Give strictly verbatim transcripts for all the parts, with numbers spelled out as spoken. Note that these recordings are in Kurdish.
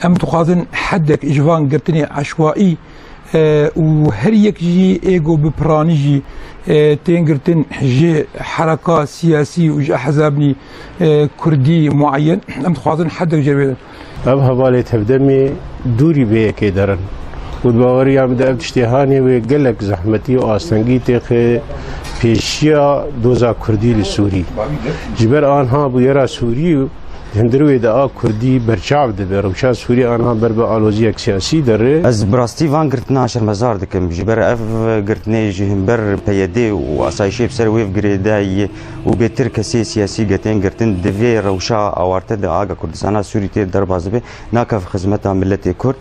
Em dixwazin hedek ji van girtinê eşwaî, e, û her yek jî ê ku bi piranî jî, e, tên girtin ji hereka siyasî û ji ehzabnî, e, kurdî mueyen, em dixwazin hedek ji wê. Ev hevalê tevdemê dûrî vê yekê derin û di baweriya min de ev tiştê hanê wê gelek zehmetî û astengî têxe pêşiya doza kurdî li Sûrî. Ji ber anha bûyera Sûrî Di hundir wê de a kurdî berçav dibe, rewşa Sûrî anha ber bi aloziyek siyasî derê. Ez bi rastî van girtina şermezar dikim. Ji ber ev girtinê ji hember P Y D û asayişê bi ser wê girêdayî û bêtir kesê siyasî getên girtin, di vê rewşa awarte de aga Kurdistana Sûrî tê derbas dibe, nakeve xizmeta miletê Kurd,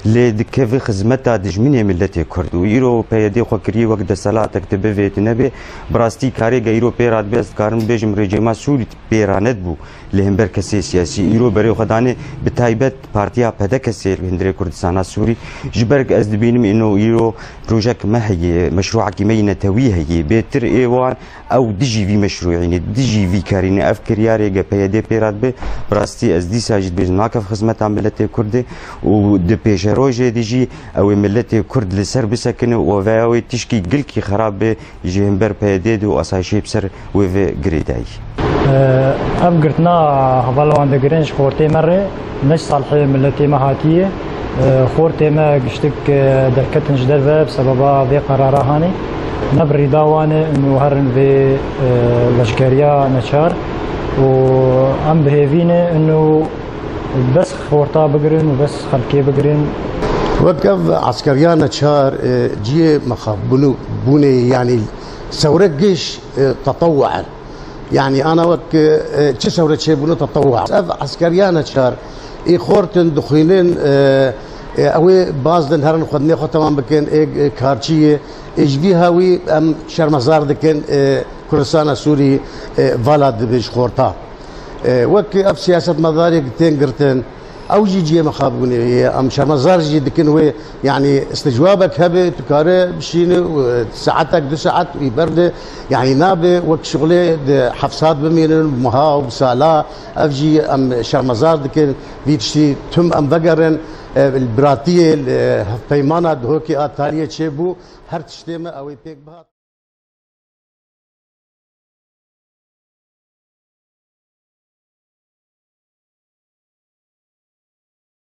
lê dikeve xizmeta dijminê miletê Kurd. Û îro P Y D xwe kiriye wek desthilatek, tu bivê tu nebê. Bi rastî karê ge îro pê re dibe, ez dikarim bibêjim rejîma Sûrî pê re nedibû. Li hember kesê siyasî îro berê xwe danê, bi taybet partiya P D K S li hundirê Kurdistana Sûrî. Ji ber ku ez dibînim ino îro projek me heye, meşrûekî me yî netewî heye. Bêtir ê wan ew dijî vî meşrûînê, dijî vî karî ne. Ev kiryarê ge P Y D pê re dibe, bi rastî ez dîsa jî dibêjim nakeve xizmeta miletê Kurdê û di pêşerojê de jî ew ê miletê Kurd li ser bisekine û vêya wê tişkî gilkî xerab be. Ji hember P Y D de û asayişê bi ser wê ve girêdayî. Ev girtina hevala wan digirin ji xortê me re, ne ji salihê miletê me hatiye. Xortê me giştik derketin ji derve bi sebeba vê qerara hanê. Ne bi rîda wan e û herin vê leşkeriya neçar û em bi hêvî ne û bes xorta bigirin û bes xelkê bigirin. Wek ev eskeriya neçar, e, cihê mexabûnê, yanî sewre giş, e, tetewwe in. Yanî ana wek, e, çi sewre çêbûne tetewwe. Ev eskeriya neçar, ê xortin, dixwînin, e, e, ew ê baz din herin xwedinê xwe temam bikin, ê, e, karçî ye. Ê ji vî hawî em şermezar dikin, e, Kurdistana Sûrî, e, vala dibe ji xorta. E, wek ev siyasetmedarê tên girtin, ew jî cihê mixabûnê ye. Em şermezar jî dikin wê, yanî isticwabek hebe, tu kare bişîne, e, saetek, du saet wî berde, yanî nabe wek şixulê di hefsat bimînin, bi meha û bi sala, ev jî em şermezar dikin, vî tiştî tim em vegerin, e, li biratiyê, li hevpeymana Duhokê a taliyê çêbû, her tiştê me ew ê pêk bihat.